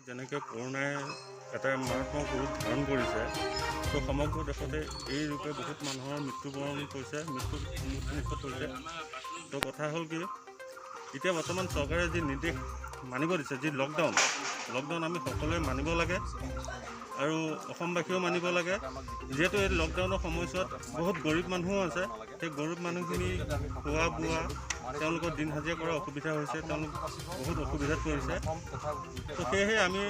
যেনেকৈ কৰোণাই এটা মাৰাত্মক ৰূপ ধাৰণ কৰিছে, তো সমগ্ৰ দেশতে এই ৰূপে বহুত মানুহৰ মৃত্যুবৰণ কৰিছে, মৃত্যুমুখত পৰিছে। তো কথা হ'ল কি, এতিয়া বৰ্তমান চৰকাৰে যি নিৰ্দেশ মানিব দিছে, যি লকডাউন আমি সকলোৱে মানিব লাগে আৰু অসমবাসীয়েও মানিব লাগে। যিহেতু এই লকডাউনৰ সময়ছোৱাত বহুত গৰীব মানুহো আছে, সেই গৰীব মানুহখিনি খোৱা বোৱা, তেওঁলোকৰ দিন হাজিৰা কৰা অসুবিধা হৈছে, তেওঁলোক বহুত অসুবিধাত পৰিছে। তো সেয়েহে আমি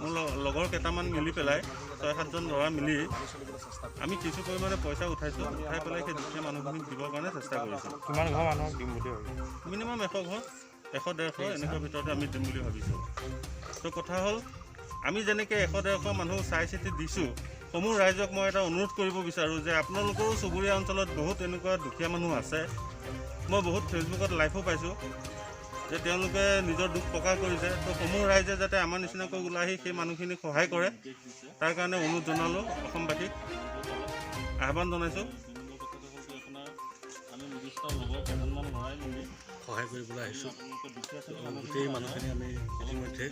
মোৰ লগৰ কেইটামান মিলি পেলাই 6-7জন ল'ৰা মিলি আমি কিছু পৰিমাণে পইচা উঠাইছোঁ, উঠাই পেলাই সেই দুখীয়া মানুহখিনিক দিবৰ কাৰণে চেষ্টা কৰিছোঁ। কিমান ঘৰ মানুহক দিম বুলি ভাবিছোঁ? মিনিমাম 100 ঘৰ, 100-150 এনেকুৱা ভিতৰতে আমি দিম বুলি ভাবিছোঁ। তো কথা হ'ল, আমি যেনেকৈ 100-150 মানুহ চাই চিতি দিছোঁ, সমূহ ৰাইজক মই এটা অনুৰোধ কৰিব বিচাৰোঁ যে আপোনালোকৰো চুবুৰীয়া অঞ্চলত বহুত এনেকুৱা দুখীয়া মানুহ আছে। মই বহুত ফেচবুকত লাইভো পাইছোঁ যে তেওঁলোকে নিজৰ দুখ প্ৰকাশ কৰিছে। তো সমূহ ৰাইজে যাতে আমাৰ নিচিনাকৈ ওলাই আহি সেই মানুহখিনিক সহায় কৰে, তাৰ কাৰণে অনুৰোধ জনালোঁ, অসমবাসীক আহ্বান জনাইছোঁ। সহায় কৰিবলৈ আহিছোঁ গোটেই মানুহখিনি। আমি ইতিমধ্যে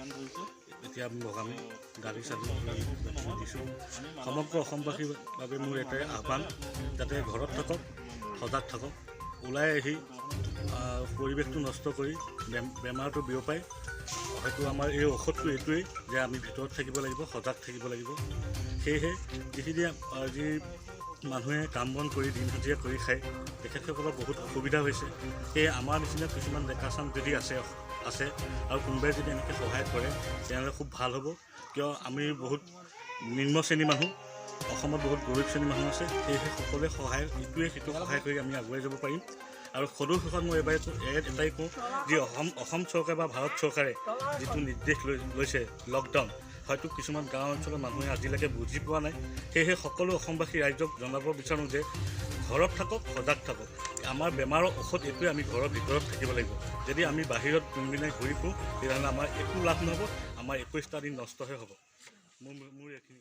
এতিয়া আমি ভগামি দালি চালি দিছোঁ। সমগ্ৰ অসমবাসীৰ বাবে মোৰ এটাই আহ্বান, যাতে ঘৰত থাকক, সজাগ থাকক। ওলাই আহি পৰিৱেশটো নষ্ট কৰি বেমাৰটো বিয়পাই হয়তো আমাৰ এই ঔষধটো এইটোৱেই যে আমি ভিতৰত থাকিব লাগিব, সজাগ থাকিব লাগিব। সেয়েহে যিখিনি যি মানুহে কাম বন কৰি দিন হাজিৰা কৰি খায়, তেখেতসকলৰ বহুত অসুবিধা হৈছে। সেয়ে আমাৰ নিচিনা কিছুমান ডেকা চাম যদি আছে আৰু কোনোবাই যদি এনেকৈ সহায় কৰে, তেনেহ'লে খুব ভাল হ'ব। কিয়, আমি বহুত নিম্ন শ্ৰেণীৰ মানুহ, অসমত বহুত গৰীব শ্ৰেণীৰ মানুহ আছে। সেয়েহে সকলোৱে সহায়, ইটোৱে সিটোক সহায় কৰি আমি আগুৱাই যাব পাৰিম। আৰু সদৌ শেষত মই এবাৰ এটাই কওঁ যে অসম চৰকাৰ বা ভাৰত চৰকাৰে যিটো নিৰ্দেশ লৈছে লকডাউন, হয়তো কিছুমান গাঁও অঞ্চলৰ মানুহে আজিলৈকে বুজি পোৱা নাই। সেয়েহে সকলো অসমবাসী ৰাইজক জনাব বিচাৰোঁ যে ঘৰত থাকক, সজাগ থাকক। আমাৰ বেমাৰৰ ঔষধ এইটোৱে, আমি ঘৰৰ ভিতৰত থাকিব লাগিব। যদি আমি বাহিৰত কোনদিনাই ঘূৰি ফুৰোঁ, তেতিয়াহ'লে আমাৰ একো লাভ নহ'ব, আমাৰ 21টা দিন নষ্টহে হ'ব। মোৰ এইখিনি।